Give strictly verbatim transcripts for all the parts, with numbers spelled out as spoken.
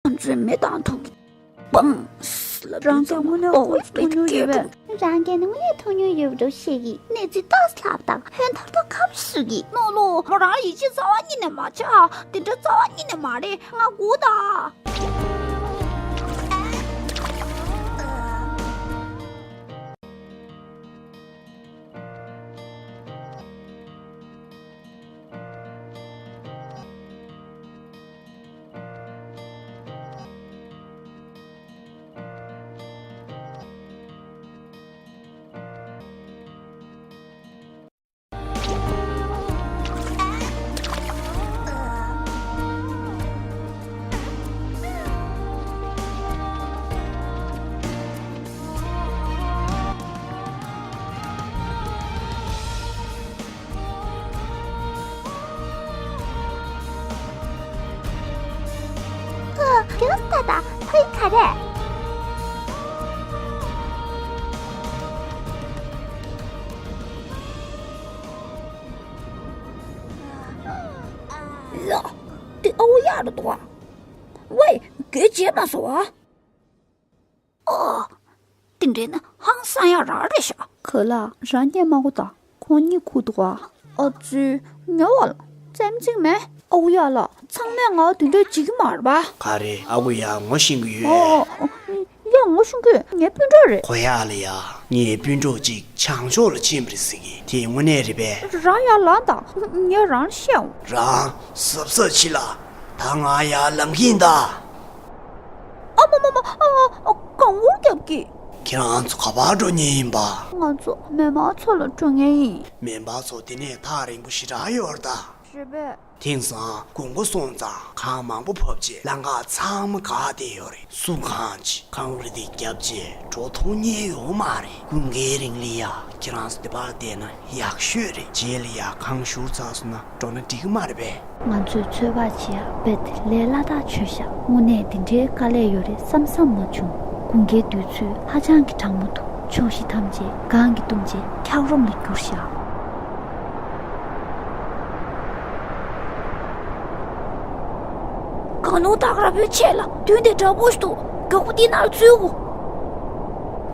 ང་ཚོས་མེ་བཏང་ཐུབ་ཀྱི། པང་། རང་གི་དངོས་གནས་ཨོ་ཁོ་ཚོ་མེ་སྐད་ཐུབ། རང་གི་དངོས་གནས་ཐུབ་མྱོང་ཡོད་འགྲོ་ཤེས་ཀྱི། གནས་ཚུལ་ཏོག་ཙམ་ལྷག་དང་ཧོན་ཐོར་ཐོར་ཁ་བ་སུ་གི་ནོ་ལོ། མོ་རང་ཡིད་ཆེས་རྩ་བ་ཉིད་ནས་མ་ཆགས། དེ་འདྲ་རྩ་བ་ཉིད་ནས་མ་རེད། ང་སྒུག་དང་། ཨ། རྒྱལ་ས་དང་ཕ་ཡུལ་ག་རེ། ལ། དེ་ཨའུ་ཡ་རུ་འདུག་ཨ། ཝེ། གོ་བརྗེད་མ་སོང་ཨ། ཨོ། དེ་འདྲ་ན་ཧང་སང་ཡ་རང་རེད་ཤག་ག་ལ་རང་ཉན་མ་གོ་ད་ཁོང་གཉིས་ཁུག་འདུག་ཨ། ཨ་ཙི། ཉོ་བ་ལ་རྩེད་མོ་རྩེ་གི་མེད། ཨའུ་ཡ་ལ་ཚང་མས་ང་དེ་འདྲ་བྱེད་ཀྱི་མ་རེད་པ། ག་རེ་ཨ་ཁུ་ཡ་ངོ་ཤེས་ཀྱི་ཡོད། ཨོ་ཨོ་ཨོ། ཡ་ངོ་ཤེས་ཀྱི་ཡོད། ངའི་སྤུན་གྲོགས་རེད། ཁོ་ཡ་ལ་ཡ་ངའི་སྤུན་གྲོགས་གཅིག་བྱང་ཕྱོགས་ལ་ཕྱིན་པ་རེད་ཟེར་གི། དེ་དངོས་གནས་རེད་པས། རང་ཡར་ལངས་དང་། ངས་རང་ལ་བཤད་འོང་། རང་གཟབ་གཟབ་བྱེད་ལ། ད་ང་ཡར་ལངས་ཀྱི་ཡིན་ད། ཨ་མ་མ་མ། ཨ་ཨ། གང་འུར་རྒྱབ་ཀྱི། ཁྱེད་རང་ཚོ་ག་པར་འགྲོ་མཁན་ཡིན་པ། ང་ཚོ་མེ་མ་མཚོ་ལ་འགྲོ་མཁན་ཡིན། མེ་མ་མཚོ་དེ་ནས་ཐག་རིང་པོ་ཞེ་དྲག་ཡོད་རེད་ད། རེད་པས། དེང་སང་དགུན་ཁ་སོང་ཙང་གངས་མང་པོ་བབས་རྗེས་ལམ་ཁ་ཚང་མ་འགག་བསྡད་ཡོད་རེད། སུ་གང་ཅི་གངས་རི་དེ་བརྒྱབ་རྗེས་འགྲོ་ཐུབ་མཁན་ཡོད་མ་རེད། དགུན་ཁའི་རིང་ལ་ཡ་ཁྱེད་རང་ཚོ་དེ་པར་བསྡད་ན་ཡག་ཤོས་རེད། རྗེས་ལ་ཡ་གངས་བཞུར་ཚར་སོང་ན་འགྲོ་ན་འགྲིག་གི་མ་རེད་པས། ང་ཚོས་ཚོད་དཔག་བྱེད་ཡ་རྦད་དེ་ལས་སླ་ཐག་ཆོད་ཤག་དངོས་གནས་འདི་འདྲའི་དཀའ་ལས་ཡོད་རེད་བསམ་བསམ་མ་བྱུང་། དགུན་ཁའི་དུས་ཚོད་ཧ་ཅང་གི་གྲང་མོ་འདུག་ཕྱོགས་བཞི་ཐམས་ཅད་གངས་ཀྱིས་བཏུམས་རྗེས་འཁྱགས་རོམ་ལ་གྱུར་ཤག་གངས་རླུང་ཐག་ར་བོའི་ཆེད་ལ་དུས་འདི་དྲག་པོ་ཞིག་འདུག་མགྱོགས་པོ་འདི་ནང་འཛུལ་དགོས།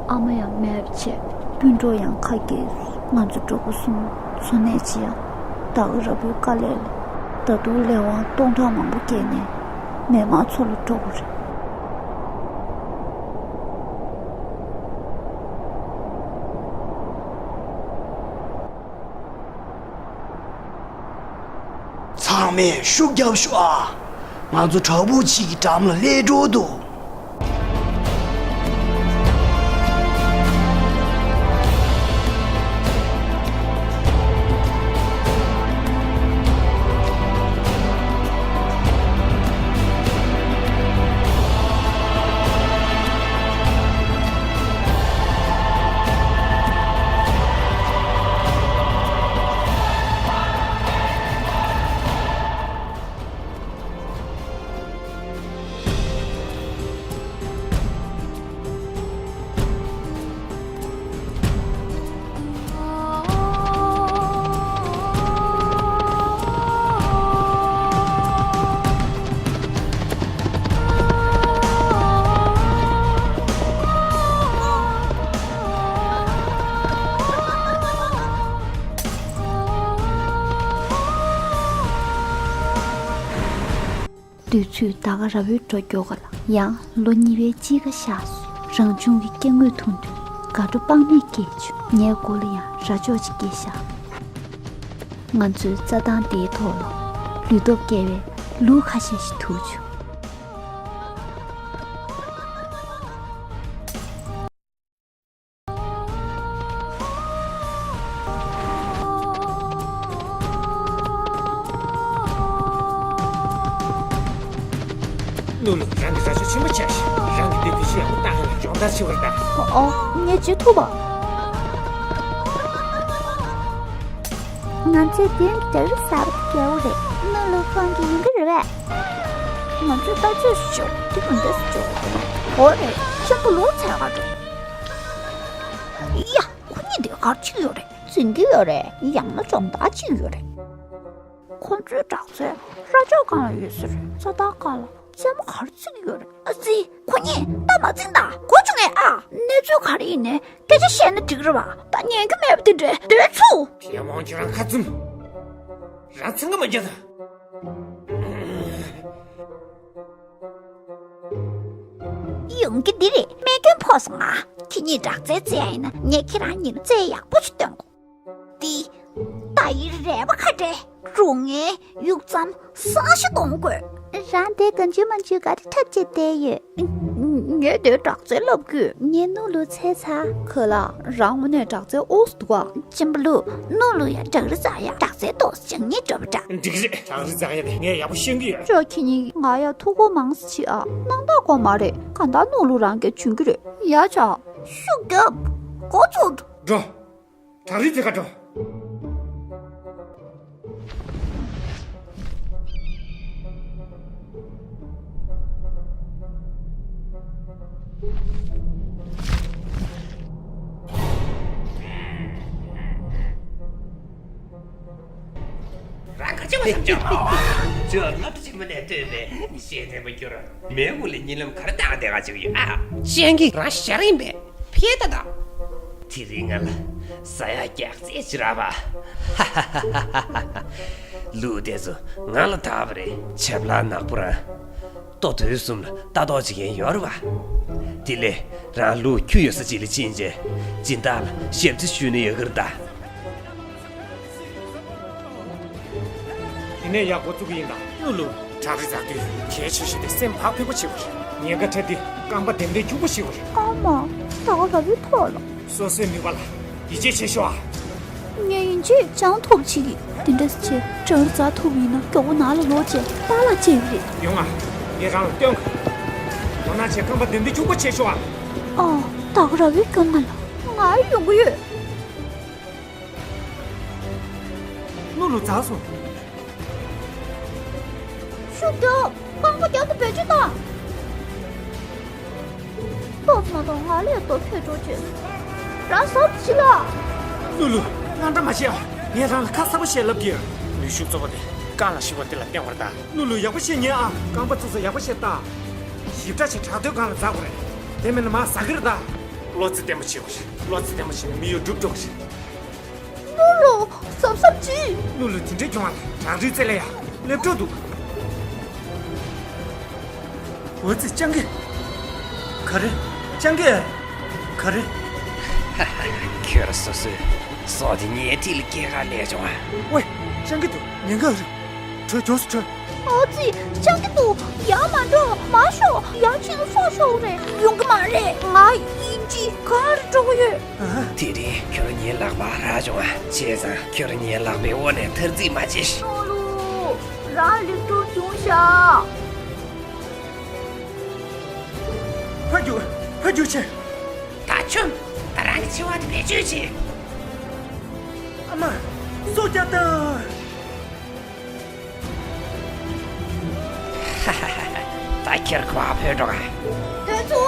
ཨ་མ་ཡང་མེད་པ་བྱས། སྤུན་གྲོགས་ཡང་ཁ་གྱེས། ང་ཚོ་གྲོགས་པོ་གསུམ་འཚོ་གནས་བྱེད་ཡ་ད་ག་ར་བོའི་དཀའ་ལས་ལས། ད་དུང་ལས་དབང་སྟོང་ཕྲག་མང་པོ་བསྐྱལ་ནས་མེ་མ་མཚོ་ལ་འགྲོ་དགོས་རེད། ཚང་མས་ཤུགས་རྒྱབ་ཤོག་ཨ། ང་ཚོ་དྲག་པོ་གཅིག་གི་འགྲམ་ལ་སླེབས་འགྲོ་འདུག་དུས་ཚོད་ད་ག་ར་བའི་འགྲོ་མགྱོགས་ག་ལ། ཡང་ལོ་གཉིས་པའི་དཔྱིད་ཀ་ཤར་སོང་། རང་བྱུང་གི་སྐྱེ་དངོས་མཐོང་དུས་དགའ་སྤྲོ་དཔག་མེད་སྐྱེས་བྱུང་། ངའི་མགོ་ལ་ཡང་རྭ་ཅོ་ཅིག་སྐྱེས་ཤག་ང་ཚོའི་རྩྭ་ཐང་དེའི་ཐོག་ལ་ལུས་སྟོབས་སྐྱེ་བའི་ལུག་ཁ་ཤས་ཤིག་ཐུག་བྱུང་། ལུ་ལུ། རང་གི་རྭ་ཅོ་ཆེན་པོ་ཆགས་ཤག་རང་གི་དེ་དེ་བཞིན་ཡག་པོ་བཏང་ཡ་ལ་སྦྱོང་བརྡར་བྱེད་པར་གདའ། ཨོ། ངས་བྱེད་ཐུབ་པ། ང་ཚོས་དེ་རིང་གི་ལྟ་གྲུབ་གསར་པ་དེ་སྐྱེལ་བ་རེད། ནུ་ལུ་ཁང་གི་ཡིན་གྱི་རེད་པས། ང་ཚོས་ལྟ་ཚོད་ཞོག་དེ་མི་འདྲ་སུ་ཅོག་ཨོ་རེད། ཆེན་པོ་ལོ་ཚད་ག་འགྲོ། ཡ། ཁོ་གཉིས་དེ་ག་རེ་བྱེད་ཀྱི་ཡོད་རེད། འཛིང་གི་ཡོད་རེད། ཡང་ན་སྦྱོང་བརྡར་བྱེད་ཀྱི་ཡོད་རེད། ཁོ་ཚོའི་དྲག་རྩལ་རྭ་ཅོ་སྒང་ལ་ཡོད་ས་རེད། རྩྭ་ཐང་སྒང་ལ་རྩེད་མོ་ག་རེ་རྩེ་གི་ཡོད་རེད། ཨེ། ད་མ་འཛིང་དང་། གོ་བྱུང་ངས་ཨ། གནས་ཚུལ་ག་རེ་ཡིན་ནའི་སྐད་ཆ་བཤད་ན་འགྲིག་རེད་བ། ད་ཉན་གི་མེད་པ་དེ་འདྲའི་སྡོད་ཚུགས། དེ་དབང་ཁྱོད་རང་ཁ་བཙུམ། རང་འཚང་ཁ་མ་རྒྱག་ད། ཡོང་གི་འདི་རེད། རྨས་སྐྱོན་ཕོག་སོང་ང་། ཁྱེད་གཉིས་དྲག་རྩལ་རྩེ་ཡ་ཡིན་ན་ངས་ཁྱེད་རང་གཉིས་ལ་རྩལ་ཡག་པོ་ཞིག་སྟོན་དགོས། འདི། ད་ཡི་རལ་པ་ཁ་བྲལ། རུང་ངའི་ཡུག་ཙམ་སང་ཞིག་གཏོང་དགོས། རང་དེ་ག་འཇུ་མ་འཇུ་ག་རེ་འཁྲབ་བྱས་བསྡད་ཡོད། ངས་དེ་དྲག་རྩལ་སློབ་དགོས། ངས་ནུ་ལུ་འཚོལ་ཚར། ཁོ་ལ་རང་དངོས་གནས་དྲག་རྩལ་འོག་ཏུ་བ། གཅེན་པོ་ལུ། ནུ་ལུ་ཡ་དྲག་རི་ཙག་ཡ། དྲག་རྩལ་ཏོག་ཅང་ཉེ་འགྲོ་བ་འདྲ། འགྲིག་རེད། དྲག་རི་ཙག་ཡ་དེ་ངས་ཡག་པོ་ཤེས་ཀྱི་ཡོད། ཅོ་ཁྱེད་གཉིས་ང་ཡ་ཐུགས་ཁུར་མང་སི་ཆི་ཨ། སྣང་དག་གོ་མ་རེད། ག་ད་ནུ་ལུ་རང་གི་བྱུང་གི་རེད་ཡ་ཆ། ཤུགས་རྒྱབ། འགོ་ཚུགས། འགྲོ། དྲག་རི་ཙེ་ཁ་འགྲོ། རང་ག་ཅི་བ་བསམ་ཅོག་ཅོ་སློབ་གྲྭ་ཆེན་མོ་ནས་ཐོན་པའི་ཤེས་ལྡན་པ་གྱུར། མའི་ངོ་ལ་གཉིད་ལམ་ག་རེ་བཏང་བསྡད་ག་ཅིག་ཡོད་ཨ། སྤྱན་གྱིས་རང་ཞར་ཡིན་པས་ཕེ་ད་ད། དེ་རིང་ང་ལ་ཟ་ཡག་རྒྱག་རྩེ་ཅི་རག་པ། ཧ་ཧ་ཧ་ཧ། ལུག་དེ་ཚོ་ང་ལ་བདག་པ་རེད། ཆབ་ལ་ནག་པོ་རང་ལྟོ་དུས་གསུམ་ལ་ལྟ་རྟོག་བྱེད་མཁན་ཡོད་རེད་བ། དེ་ལས་རང་ལུག་ཁྱུ་ཡོད་ས་ཅིག་ལ་ཕྱིན་རྗེས་སྦྱིན་བདག་ལ་ཞབས་ཕྱི་ཞུས་ན་ཡག་གི་རེད་ད། དེ་ནས་ཡག་འགོ་བཙུགས་ཀྱི་ཡིན་ད། ནུ་ལུ། དྲག་རི་ཙག་དུས་གལ་ཆེ་ཤོས་དེ་སེམས་བག་ཕེབས་པོ་བྱེད་དགོས་རེད། ཉེན་ཁ་འཕྲད་དུས་རྐང་པ་ལྡེམ་ལྡེམ་འཁྱུག་པོ་བྱེད་དགོས་རེད། ཨ་མ། ད་ག་ར་བའི་ཐོག་ལ། སོ་སོའི་ནུས་པ་ལ་ཡིད་ཆེས་བྱེད་ཤོག་ཨ། ངས་ཡིན་ཆེས་ཅང་ཐོབ་བྱེད་ཀྱི། དེ་འདྲ་སེ་བྱས་དྲག་རི་ཙག་ཐུབ་ཡིན་ན་མགྱོགས་པོ་ནང་ལ་ལོག་བྱས་པཱ་ལགས་བྱས་པ་རེད། ཡོང་ང་། ངས་རང་ལ་སྟོན་གོ། ལོ་ན་ཆེ་རྐང་པ་ལྡེམ་ལྡེམ་འཁྱུག་པོ་བྱེད་ཤོག་ཨ། ཨ། ད་ག་ར་བའི་སྐྱོན་མ་ལ། ང་ཡོང་གི་ཡོད། ནུ་ལུ་འཛག་སོང་། ཤུགས་རྒྱོབ། རྐང་པ་རྒྱབ་ཏུ་བེད་སྤྱོད་བཏང་། ཏོག་ཙམ་མ་གཏོགས་ང་ལས་ལྟོ་ཕོད་འགྲོ་བྱོས། རང་གཟབ་གྱིས་ལ། ལུ་ལུ། དངངས་སྐྲག་མ་བྱེད་ཨ། ངས་རང་ལ་ཁ་གསལ་པོ་བཤད་ལབ་ཀྱི་ཡོད། ནུས་ཤུགས་གཙོ་བོ་དེ་རྐང་ལ་བཞུགས་པ་དེ་ལ་བརྟེན་པར་གདའ། ལུ་ལུ་ཡག་པོ་བཤད་ཉན་ཨ། རྐང་པ་བཙུགས་ས་ཡག་པོ་བཤད་ལྟ། ཞིབ་ཕྲ་བྱས་དྲག་སྟོད་སྒང་ལ་འཛེག་དགོས་རེད། དེ་མིན་ན་མར་ཟག་གི་རེད་ད། བློ་རྩེ་བརྟན་པོ་བྱེད་དགོས་རེད། བློ་རྩེ་བརྟན་པོ་བྱས་ན་མི་གཡོ་འགྲུབ་འགྲོ་གི་རེད། ནུ་ལུ། གཟབ་གཟབ་གྱིས། ནུ་ལུ་དེ་འདྲའི་གྱོང་བ་དྲག་རིགས་རྩེ་ལ་ཡ། སླེབས་འགྲོ་འདུག་འོ་ཙི་སྤྱང་ཀི། ག་རེ། སྤྱང་ཀི། ག་རེ། ཁྱོད་སོ་སོའི་སྲོག་དེ་ཉལ་ཐིག་ལ་སྐྱེལ་ག་སླེབས་བྱུང་ཨ། ཝེ། སྤྱང་ཀི་འདུག་ཉེན་ཁ་རེད། བྲོས་མགྱོགས་སུ་བྲོས། ཨ་ཙི། སྤྱང་ཀི་འདུག་ཡར་མ་འགྲོ། མར་ཤོག་ཡར་ཕྱིན་ན་སྲོག་ཤོར་རེད། ཡོང་གི་མ་རེད། ང་དབྱིན་ཇི་ག་རེ་འགྲོ་གི་ཡོད། དེ་རིང་ཁྱོད་ཉིན་ལག་པ་རག་བྱུང་ཨ། བྱས་ཙང་ཁྱོད་ཉིན་ལག་པའི་འོག་ནས་ཐར་རྩིས་མ་བྱེད། ནོ་ལུ། རང་ལེགས་གྲུབ་བྱུང་ཤག་ཕར་རྒྱུག་ཕར་རྒྱུག་བྱེད། ད་ཁྱོད་ད་རང་གི་འཆི་བ་དེ་བེད་སྤྱོད་བྱེད། ཨ་མ། སྲོག་སྐྱབས་དང་། ད་ཁྱེར་ཁོ་ཨ་ཕོད་འགྲོ་ག་དེ་ཚོ།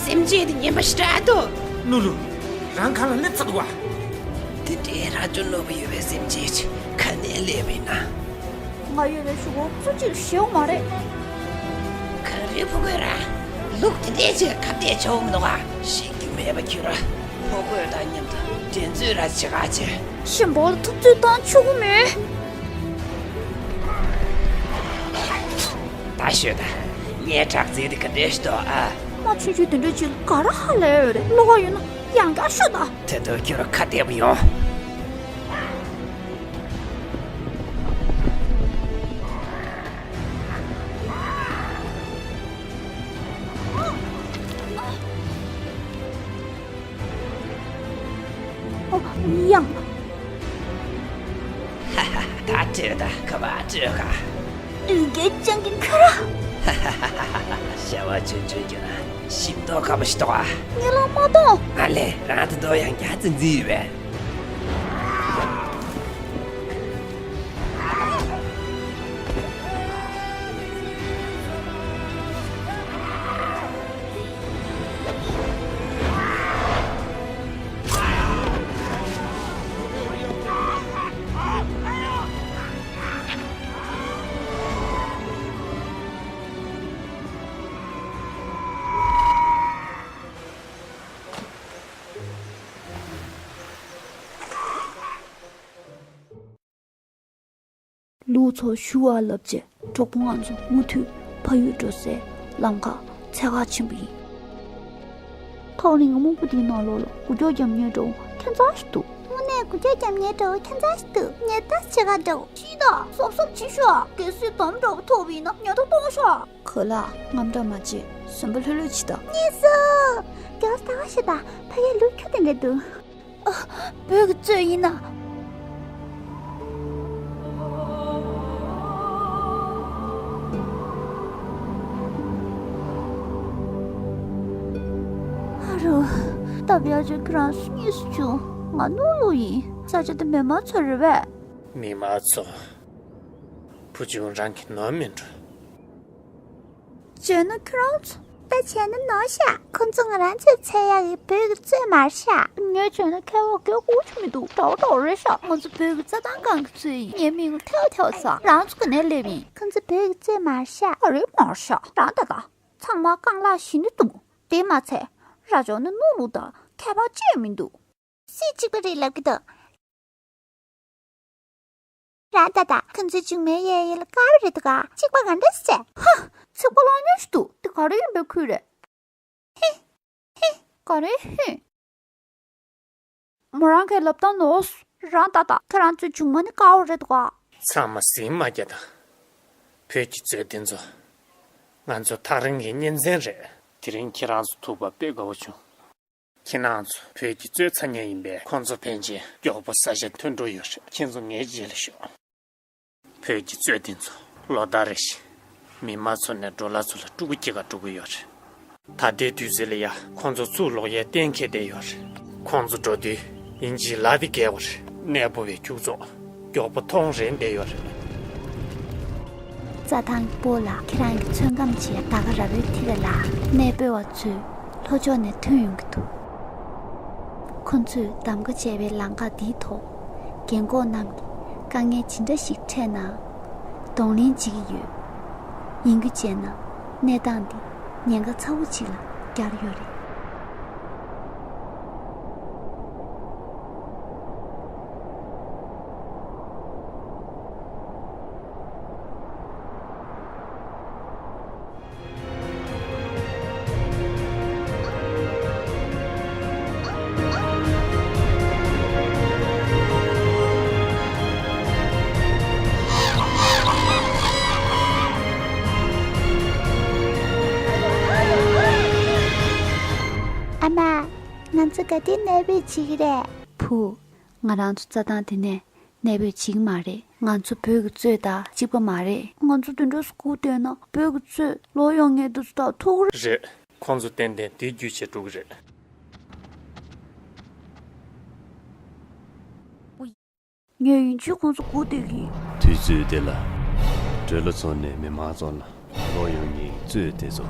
སེམས་ཅན་དེ་ངན་པ་ཞེ་དྲག་འདུག་ནུ་ལུ། རང་གང་ལ་སླེབས་ཚར་འདུག་བ། དེ་འདྲའི་རྭ་ཅོ་རྣོ་པོ་ཡོད་པའི་སེམས་ཅན་ཅིག་ག་ནས་སླེབས་ཡིན་ན། ང་ཡོད་པའི་གཞུག་གུ་སུ་གཅིག་ཤེས་ཡོང་མ་རེད། གངས་རིའི་ཕོ་རྒོད་ར། ལུག་དེ་འདྲས་ཅིག་ཁ་གཏད་བྱ་འོང་མི་འདུག་ག་ཤེས་རྒྱུ་མེད་པ་ཁྱོད་ར། ཕོ་རྒོད་དང་མཉམ་དུ་འགྲན་རྩོད་ར་བྱེད་ག་བྱེད། གཤིན་པོ་ལ་འཐབ་རྩོད་བཏང་ཆོག་གི་མེད། ད་ཤོད་ད། ངའི་དྲག་རྩལ་དེ་ག་འདྲས་ཤི་ཏོ་ཨ། རྨ་ཆུང་ཆུང་དེ་འདྲས་ཅིག་ག་ར་ཧ་ལས་ཡོད་རེད། བློ་ཁ་ཡོད་ན་ཡང་བསྐྱར་ཤོད་ད། དེ་དུས་ཁྱོད་ར་ཁ་གཏད་པོ་ཡོང་། ཨོ། ཡང་། ཧ་ཧ། ད་སྤྲོད་ད། ཁ་བ་སྤྲོད་ག་བདུད་རྒྱལ་སྤྱང་ཀི་ཁ་ར། ཧ་ཧ་ཧ་ཧ། བྱ་བ་ཆུང་ཆུང་གྱོན་ན་ཞིམ་མདོག་ཁ་པོ་ཞིག་འདུག་ཨ། ངས་ལ་མ་གཏོང་། ཨ་ལས། རང་དེ་འདོ་ཡང་རྒྱ་ཙི་འཛིན་ཡོད་པས། ལུག་ཚོ་ཞུ་བ་ལབ་རྗེས་གྲོགས་པོ་ང་ཚོ་མུ་མཐུད་ཕ་ཡུལ་འགྲོ་སའི་ལམ་ཁ་འཚོལ་ག་ཕྱིན་པ་ཡིན། ཐག་རིང་སྨུག་པོ་དེའི་ནང་ལོགས་ལ་འགུལ་སྐྱོད་རྒྱབ་མཁན་འདྲ་བོ་ཁྱད་མཚར་ཞིག་འདུག་དངོས་གནས་འགུལ་སྐྱོད་རྒྱབ་མཁན་འདྲ་བོ་ཁྱད་མཚར་ཞིག་འདུག་ཉེས་དག་བྱེད་ག་འདྲ་བོ། ཤི་ད་གཟབ་གཟབ་བྱེད་ཤོག་གལ་སྲིད་འདམ་འདྲ་བོ་ཐོབ་པ་ཡིན་ན་ཉེན་བརྡ་གཏོང་ཤོག་གོ་ལ་དངངས་སྐྲག་མ་བྱེད། གཟན་པ་ལྷོད་ལྷོད་བྱེད་ད། རྙེད་སོང་། རྒྱགས་ལྟ་བ་ཞིག་དང་ཕ་གིའི་ལུག་ཁྱུ་དེ་འདྲ་འདུག་ཨ། བོད་ཀྱི་གཙོད་ཡིན་ན། ཨ་རོ། སྟབས་ཡག་ཅིག་ཁྱེད་རང་ཚོ་རྙེད་སོང་བྱུང་། ང་ནོར་ལུག་ཡིན། ས་ཆ་དེ་མི་མང་ཚོ་རེད་པས། མི་མང་ཚོ། བུ་ཆུང་རང་གི་ནོར་མིན་འགྲོ། བྱས་ན་ཁྱོད་རང་ཚོ། ད་བྱས་ན་ནོར་ཤག་ཁོ་ཚོ་ང་རང་ཚོས་འཚོལ་ཡག་གི་བོད་ཀྱི་གཙོད་མ་རེད་ཤག་ངས་བྱས་ན་ཁྱད་པར་ག་གེ་ཅིག་མི་འདུག་འདྲ་བོ་འདྲ་བོ་རེད་ཤག་ང་ཚོ་བོད་ཀྱི་རྩྭ་ཐང་སྒང་གི་གཙོད་ཡིན། ངའི་མིང་ལ་ཐེའོ་ཐེའོ་ཟེར། རང་ཚོ་ག་ནས་སླེབས་ཡིན། ཁོ་ཚོ་བོད་ཀྱི་གཙོད་མ་རེད་ཤག་ཨ་རེད་མ་རེད་ཤག་རང་ལྟ་ད། ཚང་མ་རྐང་ལག་བཞི་ནི་འདུག་དེ་མ་ཚད། རྭ་ཅོ་ནི་ནོར་ལུག་དང་ཁྱད་པར་ཅི་ཡང་མི་འདུག་སུས་གཅིག་པ་རེད་ལབ་ཀྱི་འདུག་རང་ལྟ་ད། ཁོ་ཚོའི་མཇུག་མའི་གཡས་གཡོན་ལ་དཀར་པོ་རེ་འདུག་ག་གཅིག་པ་ག་འདྲ་སེ། ཧ། ཚིག་པ་བླངས་ཉོན་ཞིག་འདུག་དེ་ག་རེ་ཡིན་པའི་ཁུལ་རེད། ཧི། ཧི། ག་རེ་ཧི། མོ་རང་གིས་ལབ་སྟངས་ནོར་སོང་། རང་ལྟ་ད། ཁྱེད་རང་ཚོའི་མཇུག་མ་ནི་དཀར་པོ་རེད་འདུག་ག་ཚང་མ་ཟིང་མ་རྒྱག་ད། བོད་ཀྱི་གཙོད་དེ་ཚོ། ང་ཚོ་ཐག་རིང་གི་གཉེན་ཚན་རེད། དེ་རིང་ཁྱེད་རང་ཚོ་ཐུག་པ་དཔེ་དགའ་བོ་བྱུང་། ཁྱེད་རང་ཚོ་བོད་ཀྱི་གཙོད་འཚོལ་མཁན་ཡིན་པས། ཁོང་ཚོ་ཕལ་ཆེར་མགྱོགས་པོ་ས་ཆར་ཐོན་འགྲོ་ཡོད་རེད། ཁྱེད་ཚོ་ངའི་རྗེས་ལ་ཤོག་བོད་ཀྱི་གཙོད་དེ་ཚོ་ལོ་ལྟར་རེ་བཞིན་མི་མང་ཚོ་ནས་འབྲོག་ལྷ་ཚོ་ལ་ཕྲུ་གུ་སྐྱེ་ག་འགྲོ་གི་ཡོད་རེད། ད་ལྟའི་དུས་ཚོད་ལ་ཡ་ཁོང་ཚོ་ཚུར་ལོག་ཡས་གཏན་འཁེལ་བསྡད་ཡོད་རེད། ཁོང་ཚོ་འགྲོ་དུས་ཡིན་གཅིག་ལག་དེ་བརྒལ་བ་རེད། གནས་སྤོ་བའི་ཁྱུ་ཚོགས་མགྱོགས་པོ་མཐོང་རན་བསྡད་ཡོད་རེད། རྩྭ་ཐང་གི་སྤོ་ལགས། ཁྱེད་རང་གི་ཚོད་བགམ་བྱས་ད་ག་ར་བོའི་ཐི་ར་ལ་གནས་སྤོ་བ་ཚོས་ལྷོ་ཕྱོགས་ནས་ཐོན་ཡོང་གི་འདུག་ཁོ་ཚོས་གདམ་ག་བྱས་པའི་ལམ་ཁ་འདིའི་ཐོག་རྒན་འཁོགས་རྣམས་ཀྱིས་དཀའ་ངལ་ཇི་འདྲ་ཞིག་འཕྲད་ནའང་གདོང་ལེན་བྱེད་ཀྱི་ཡོད། ཡིན་རྒྱུ་བྱས་ན་གནས་སྟངས་འདི་ཉེན་ཁ་ཚ་བོ་ཅིག་ལ་གྱར་ཡོད་རེད། ཨ་མ། ང་ཚོ་ག་དུས་གནས་སྤོས་བྱེད་ཀྱི་རེད། བུ། ང་རང་ཚོ་རྩྭ་ཐང་དེ་ནས་གནས་སྤོས་བྱེད་ཀྱི་མ་རེད། ང་ཚོ་བོད་ཀྱི་གཙོད་དང་གཅིག་པ་མ་རེད། ང་ཚོ་དེ་འདྲ་སྒུག་བསྡད་ན་བོད་ཀྱི་གཙོད་ལོག་ཡོང་མཁན་དེ་ཚོ་དང་ཐུག་རེད། ཁོང་ཚོ་ཏན་ཏན་དེ་རྒྱུ་བྱེད་འགྲོ་གི་རེད། ངས་ཡིན་གཅིག་ཁོང་ཚོ་སྒུག་བསྡད་ཀྱི་ཡིན། དུས་ཚོད་དེ་ལ་འབྲོག་ལྷ་ཚོ་ནས་མི་མང་ཚོ་ལ་ལོག་ཡོང་མཁན་གཙོད་དེ་ཚོ་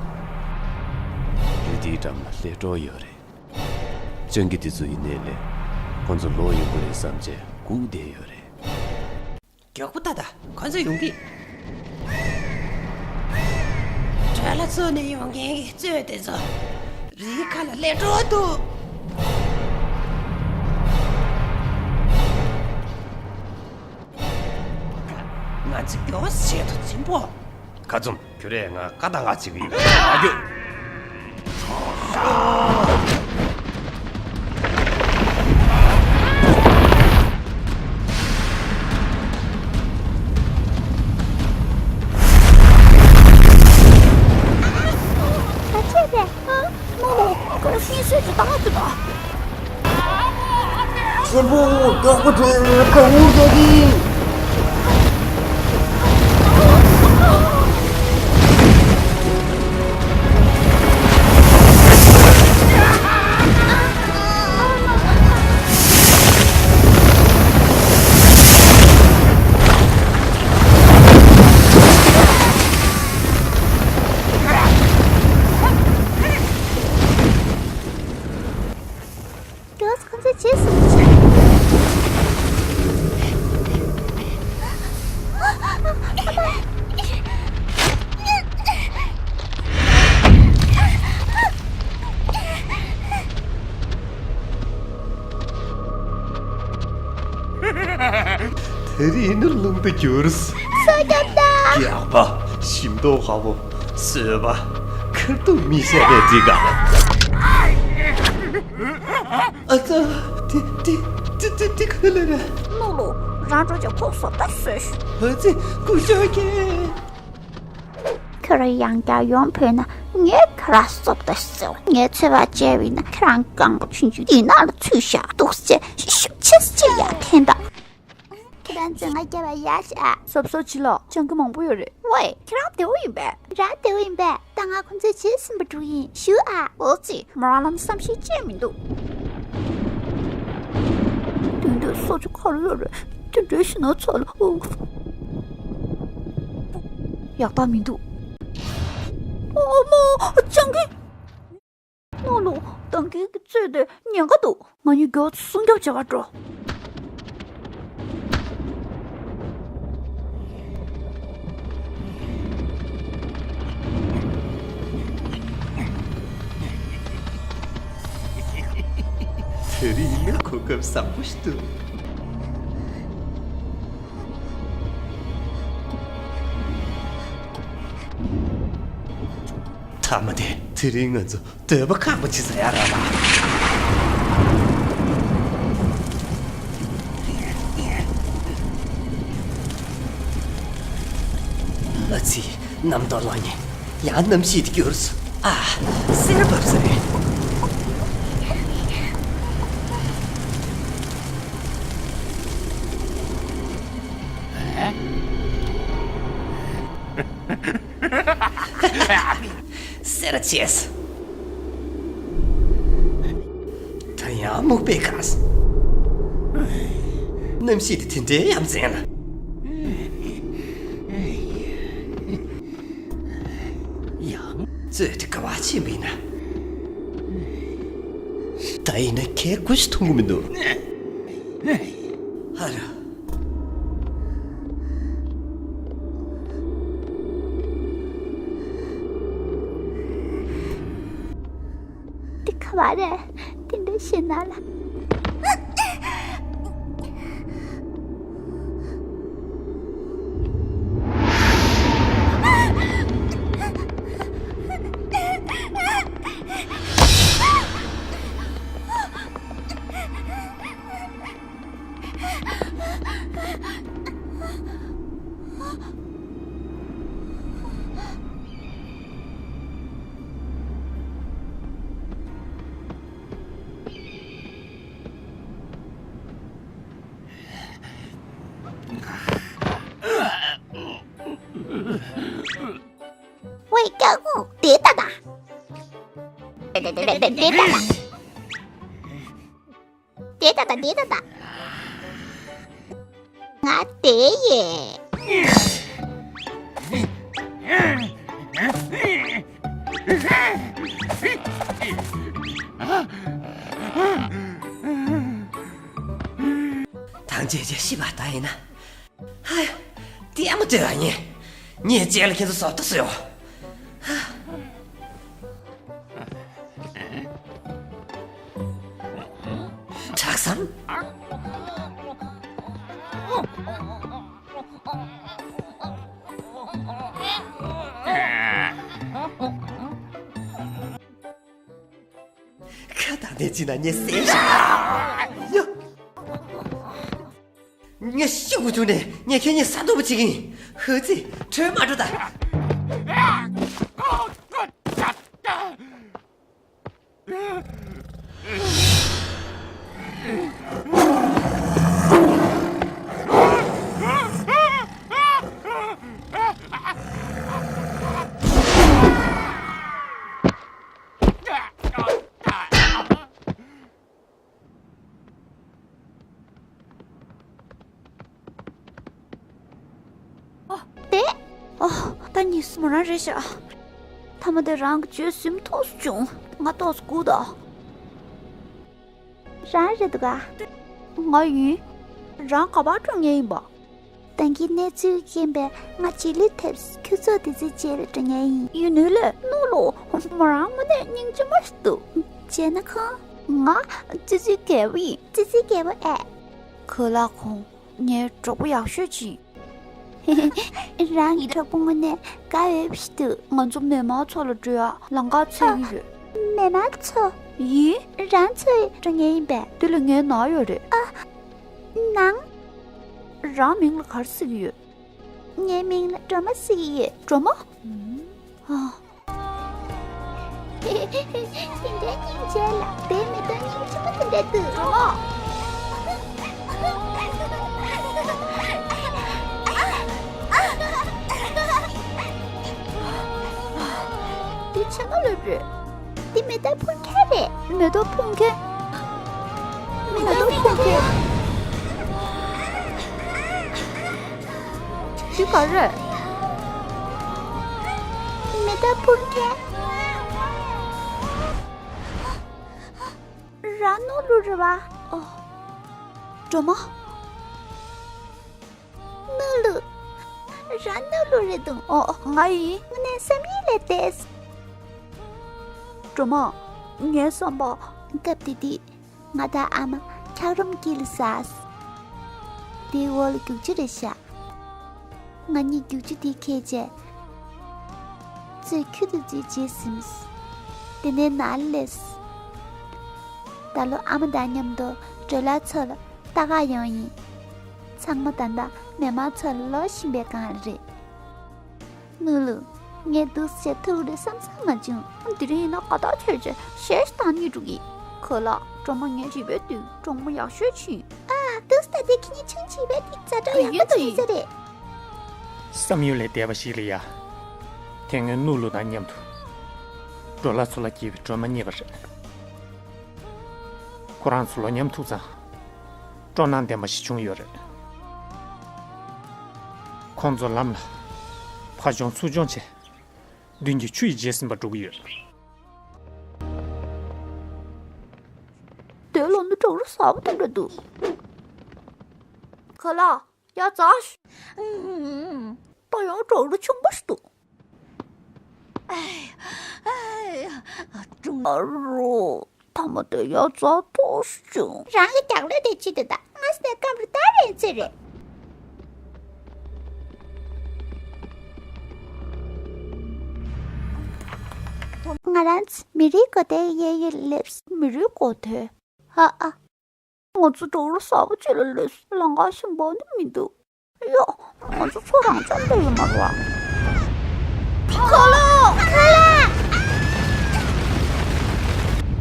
རི་དེའི་འགྲམ་ལ་སླེབས་འགྲོ་ཡོད་རེད། སྤྱང་ཀི་དེ་ཚོ་ཡིན་ནའི་ལས་ཁོང་ཚོ་ལོག་ཡོང་གི་རེད་བསམ་བྱས་སྒུག་བསྡད་ཡོད་རེད། མགྱོགས་པོ་ལྟ་ད། ཁོ་ཚོ་ཡོང་གི། འབྲོག་ལྷ་ཚོ་ནས་ཡོང་མཁན་གྱི་གཙོད་དེ་ཚོ་རིའི་ཁ་ལ་སླེབས་འགྲོ་འདུག་ང་ཚོ་མགྱོགས་བྱེད་དུ་འཛིན་པོ། ཁ་ཚུམ། ཁྱོད་རས་ང་བཀའ་བཏང་ག་བྱེད་ཀྱི་ཡོད། མ་རྒྱུག་ད་ཆད་པས། ཨ། མ་ལོ། ཁོ་ཤིང་བཟོས་ཀྱི་བཏང་གི་འདུག་ཆེན་པོ། མགྱོགས་པོ་བྱོས། ཁོ་འུར་རྒྱག་གི། ཁྱོད་ཚོ་ཁོ་ཚོས་བྱས་སོང་། དེ་རིང་ནི་རླུང་དུ་གྱུར། རྒྱགས་པ། ཞིམ་མདོག་ཁ་པོ། བཟོད་པ། ཁ་ཐུག་མི་བཤད་པའི་འདི་ག་ཨ་ཙ། དེ་དེ་དེ་དེ་དེ་ག་ལ་རེད། ནོ་ལོ། རང་འགྲོ་ཅག་ཁོག་སོབ་ད་བཟོས་ཤིག་ཨ་ཙི། སྐུ་ཞབས་ཀྱིས། ཁྱོད་རང་ཡང་བསྐྱར་ཡོང་ཕོད་ན་ངས་ཁྱོད་རང་སོབ་ད་བཟོས། ངས་ཚོད་དཔག་བྱས་པ་ཡིན་ན་ཁྱོད་རང་རྐང་པ་ཆུང་ཆུང་འདི་ནང་ལ་ཚུད་བཞག་འདུག་སེ་ཤུགས་ཆེ་ཆེ་ཡར་འཐེན་དང་། ཁྱེད་རང་ཚོས་ང་རྒྱབ་པ་ཡར་བཞག་ཟབ་ཟོ་བྱི་ལ་སྤྱང་ཀི་མང་པོ་ཡོད་རེད། ཝེ། ཁྱེད་རང་བདེ་བོ་ཡིན་པས། རང་བདེ་བོ་ཡིན་པས། ད་ང་ཁོང་ཚོའི་རྗེས་ཟིན་པ་འགྲོ་ཡིན། ཞུ་ཨ། ཨོ་ཙི། མོ་རང་ལ་བསམ་ཤེས་ཅི་ཡང་མི་འདུག་དེང་དུས་སོ་ཆུ་ཁ་རུ་ཡོད་རེད། དེ་འདྲའི་ཞི་ན་ཚ་ལ། ཨོ། ཡག་རྟགས་མི་འདུག་ཨོ་མོ། སྤྱང་ཀི། ནོ་ལོ། སྤྱང་ཀི་གིས་གཙོས་ཏེ་ཉེན་ཁ་འདུག་ང་གཉིས་མགྱོགས་ཙམ་སྲུང་སྐྱོབ་བྱེད་ག་འགྲོ། དེ་རིང་ནི་གོ་སྐབས་བཟང་པོ་ཞིག་འདུག་མཐའ་མ་དེ། དེ་རིང་ང་ཚོ་འདོད་པ་ཁག་པོ་བྱེད་ས་ཡ་ར་ལ། ཨ་ཙི། གནམ་ཐོག་ལོག་ཉེ། ཡང་གནམ་གཤིས་དེ་འགྱུར་སོང་། ཨ། སེར་བབས་ས་རེད། སེར་བྱས། ད་ཡང་སྨུག་པས་གང་། གནམ་གཤིས་དེ་དེ་འདྲའི་ཡ་མཚན་ལ། ཡང་གཙོད་དེ་ག་བ་ཕྱིན་པ་ཡིན་ན། ད་ཡིན་ན་ཁལ་དགུ་ཞིག་མཐོང་གི་མི་འདུག་ཧ་ར། འདི་ག་བ་རེད། དེ་འདྲ་ཞེད་སྣང་ལ། ཝེ། སྐྱག་ཁུང་དེ་ལྟ་ད། དེ་ལྟ་ད། དེ་ལྟ་ད། དེ་ལྟ་ད། ང་དེ་ཡེ། ཐང་ཅེ་ཅེ་ཤི་བ་ད་ཡིན་ན། ཧ་ཡ། ལྟད་མོ་ལྟོས་པ་ཉེ། ངས་རྗེས་ལ་ཁྱེད་ཚོ་བཟོ་ལྟ་བཟོས་ཡོང་། གྲགས་སམ། ཁ་བཏང་དེ་ཅི་ན་ངས་བསད་ཤག་ཡ། ངས་ཤི་དགོས་བྱུང་ནས་ངས་ཁྱེད་གཉིས་ས་རྡོ་པོ་བྱེད་ཀྱི་ཡིན། ཧུ་ཙི། བྲོས་མ་འགྲོ་ད། ཨ། དེ། ཨ། ད་ཉིས་སུ་མོ་རང་རེད་ཤག་མཐའ་མ་དེ་རང་གི་བྱོས་ཟིན་ཐུགས་སུ་བྱུང་། ང་ཏོག་ཙམ་སྒུག་དང་། རང་རེད་འདུག་ག་ང་ཡིན། རང་ག་པར་འགྲོ་མཁན་ཡིན་པ། ད་གིན་གནས་ཚུལ་རྐྱེན་པས་ང་རྗེས་ལུས་ཐེབས། ཁྱོད་ཚོ་དེ་ཚོའི་རྗེས་ལ་འགྲོ་མཁན་ཡིན། ཡིན་ནོ་ལེ། ནོ་ལོ། མོ་རང་དངོས་གནས་སྙིང་རྗེ་མོ་ཞིག་འདུག་བྱས་ན་ཁོང་། ང་ཙི་ཙི་རྒྱལ་པོ་ཡིན། ཙི་ཙི་རྒྱལ་པོ་ཨེ། ཁོ་ལ་ཁོང་ངའི་གྲོགས་པོ་ཡག་ཤོས་ཅིག་རང་གི་གྲོགས་པོ་དངོས་གནས་དགའ་འོས་ཤིག་འདུག་ང་ཚོ་མེ་དམར་མཚོ་ལ་འགྲོ་ཡ་ལམ་ཁ་འཚོལ་གྱི་ཡོད། མེ་དམར་མཚོ། ཡིན། རང་ཚོ་འགྲོ་མཁན་ཡིན་པས། དེ་ལ་ངའི་ནང་ཡོད་རེད། ཨ། ནང་། རང་མིང་ལ་ག་རེ་ཟེར་གྱི་ཡོད། ངའི་མིང་ལ་སྒྲོལ་མ་ཟེར་གྱི་ཡོད། སྒྲོལ་མ། ཨ། དེ་འདྲའི་སྙིང་རྗེ་ལ་དེའི་མེ་ཏོག་སྙིང་རྗེ་མོ་དེ་འདྲ་འདུག་སྒྲོལ་མ། འདི་ཕྱེ་མ་ལེབ་རེད། འདི་མེ་ཏོག་འཕུར་མཁན་རེད། མེ་ཏོག་འཕུར་མཁན། མེ་ཏོག་འཕུར་མཁན། འདི་ག་རེད། མེ་ཏོག་འཕུར་མཁན། རང་ནོར་ལུ་རེད་བ། ཨོ། སྒྲོལ་མ། ནུ་ལུ། རང་ནུ་ལུ་རེད་འདུག་ཨོ། ང་ཡིན། དངོས་གནས་བསམ་ཡུལ་ལས་འདས། སྒྲོལ་མ། ངའི་བསམ་པ། སྐབས་དེ་དུས་ང་དང་ཨ་མ་འཁྱགས་རོམ་དཀྱིལ་ལ་ཟགས། དེའི་འོག་ལ་རྒྱུག་ཆུ་རེད་ཤག་ང་གཉིས་རྒྱུག་ཆུ་དེ་འཁྱེར་བྱས། རྩོད་ཁྱུ་དེ་ཚོའི་རྗེས་ཟིན། དེ་ནས་ནང་ལ་སླེབས། ད་ལོ་ཨ་མ་དང་མཉམ་དུ་སྒྲོལ་ལགས་མཚོ་ལ་ལྟ་ག་ཡོང་ཡིན། ཚང་མ་ད་ལྟ་མེ་དམར་མཚོ་ལ་ལོག་བཞིན་པའི་སྒང་ལ་རེད། ནུ་ལུ། ངས་འདུག་སེ་ཐུག་རེད་བསམ་བསམ་མ་བྱུང་། དེ་རིང་ཡིན་ན་དགའ་ཐག་ཆོད་ཅེས་གཞས་ཤིག་བཏང་སྙིང་འདོད་ཀྱི། ཁོ་ལགས་སྒྲོལ་མ་ངའི་རིག་པའི་དུས་གྲོགས་མོ་ཡག་ཤོས་ཅིག་ཨ། འདུག་སེ་ད་ལྟའི་ཁྱི་ཉིན་ཆུང་བྱིས་པའི་དུས་ཛ་དྲག་ཡག་པོ་ཡིན་ད་ཅིག་ཡིན་ཟེར་རེད། བསམ་ཡུལ་ལས་འདས་པ་ཞིག་ལ་ཡ། དེ་སྔོན་ནུ་ལུ་དང་མཉམ་དུ་སྒྲོལ་ལགས་མཚོ་ལ་སྐྱེས་པའི་སྒྲོལ་མ་རྙེད་པ་རེད། ཁོ་རང་ཚོ་ལོ་མཉམ་ཐུག་ཙང་སྤྲོ་སྣང་ལྡན་པ་ཞིག་བྱུང་ཡོད་རེད། ཁོང་ཚོ་ལམ་ལ་ཕར་མཆོང་ཚུར་མཆོང་བྱས། མདུན་གྱི་ཆུ་ཡི་རྗེས་ཟིན་པ་འགྲོ་གི་ཡོད། དེ་ལོ་ནི་བྲག་རི་ཟབ་པོ་དེ་འདྲ་འདུག་ཁོ་ལགས་ཡར་འཛེགས་ཤིག་ད་ཡང་བྲག་རི་ཆུང་པོ་ཞིག་འདུག་ཨེ། ཨེ། ཨ་རོ། ཐ་མ་དེ་ཡར་འཛེགས་ཐུབ་བྱུང་། རང་གི་རྒྱག་ལས་དེ་ཅི་དེ་ད་ང་སྟེ་སྐམ་རུ་ལྟ་རེད་ཚེ་རེད། ང་རང་ཚོ་མི་རིགས་གོ་དེ་གཡས་གཡོན་སླེབས། མི་རིགས་གོ་དེ། ཨ་ཨ། ང་ཚོ་བྲག་རི་ཟབ་པོ་ཅིག་ལ་སླེབས། ལམ་ཁ་ཞིག་འབབ་ནི་མི་འདུག་ཡོ། ང་ཚོ་ཚོ་རང་ཙམ་དུ་ཡོད་མ་རེད་བ། ཁོ་ལོ། ཁོ་ལ།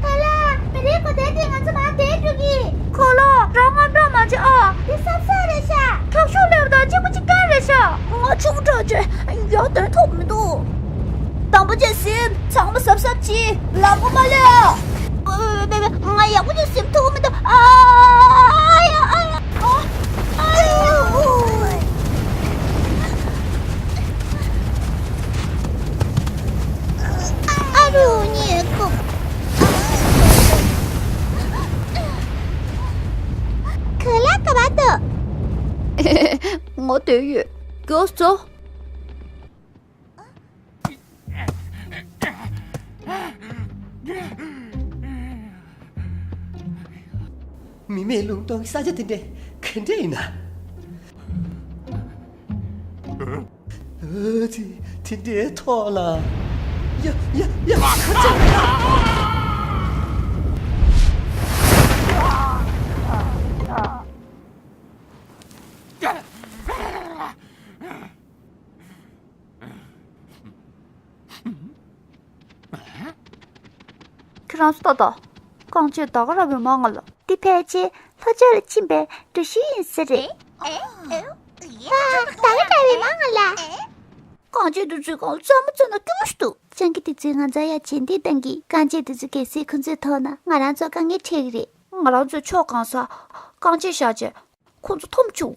ཁོ་ལ། མི་རིགས་གོ་དེ་དེ་ང་ཚོ་མར་དེད་འགྲོ་གི་ཁོ་ལོ། རང་དངངས་སྐྲག་མ་བྱེད་ཨ། འདི་སབ་སབ་རེད་ཤག་ཁྱོག་ཤུག་ལེབ་དང་གཅིག་པ་གཅིག་རྐྱང་རེད་ཤག་ང་ཆུང་དྲགས་བྱས་ཡར་དོན་ཐུབ་མི་འདུག་དམ་པ་ཅན་སིམ། ཚང་མ་གཟབ་གཟབ་གྱིས། ལམ་ཁ་མ་ལྷོད་ཨ། ང་ཡག་པོ་ཅིག་སིམ་ཐུབ་མི་འདུག་ཨ་ཡ་ཨ་ཡ་ཨ། ཨ་ཡོ། ཨ་རུ་ཉེ་ཁུག་ཁོ་ལ་ག་བ་དོ། ངོ་དོན་ཡོད། མགྱོགས་སོང་། མི་མེད་ལུང་སྟོང་གི་ས་ཆ་དེ་འདྲ་ག་འདྲ་ཡིན་ན། ཨ་ཙི། དེ་འདྲའི་ཐོག་ལ། ཡ་ཡ་ཡ། ཁ་ཆེ། ཁྱེད་རང་ཚོ་ལྟ་དང་། རྐང་རྗེས་ད་ག་རང་བའི་མ་ང་ལ། འདི་ཕལ་ཆེར་ལྷོ་ཕྱོགས་ལ་ཕྱིན་པའི་འགྲུལ་བཞུད་ཡིན་ས་རེད། ཨེ། ཨེ། ད་ག་རང་བའི་མ་ང་ལ། རྐང་རྗེས་འདི་ཚོའི་སྒང་ལ་རྩེད་མོ་རྩེ་ན་སྐྱིད་པོ་ཞིག་འདུག་སྤྱང་ཀི་དེ་ཚོས་ང་ཚོར་ཡ་རྗེས་འདེད་གཏང་གི་རྐང་རྗེས་དེ་ཚོ་གལ་སྲིད་ཁོ་ཚོས་མཐོང་ན་ང་རང་ཚོར་དཀའ་ངལ་འཕྲད་ཀྱི་རེད། ང་རང་ཚོས་ཕྱོགས་གང་སར་རྐང་རྗེས་བཞག་བྱས། ཁོ་ཚོ་འཐོམ་བཅུག་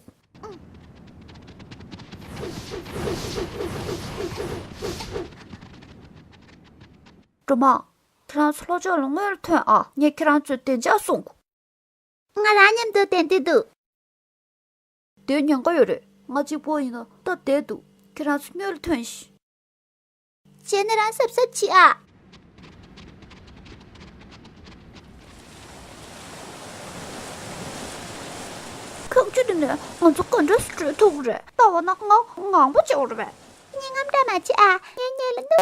སྒྲོལ་མ། ཁྱེད་རང་ཚོ་ལྷོ་ཕྱོགས་ལ་སྔོན་ལ་ཐོན་ཨ། ངས་ཁྱེད་རང་ཚོའི་བདེ་འཇགས་སྲུང་། ང་རང་མཉམ་དུ་བསྡད་འདོད་འདུག་སྡོད་ཉེན་ཁ་ཡོད་རེད། ང་གཅིག་པོ་ཡིན་ན་སྟབས་བདེ་འདུག་ཁྱེད་རང་ཚོ་སྔོན་ལ་ཐོན་ཤིག་བྱས་ན་རང་གཟབ་གཟབ་བྱེད་ཨ། ཁག་ཅིག་དེ་ནས་ང་ཚོ་ག་འདྲ་སེ་བྲོས་ཐུབ་ཀྱི་རེད། ལྟ་བ་ན་ང་ངང་པོ་བྱེད་དགོས་རེད་པས། སྙིང་ངམ་འདྲ་མ་བྱེད་ཨ། ངའི་སྙིང་ལ་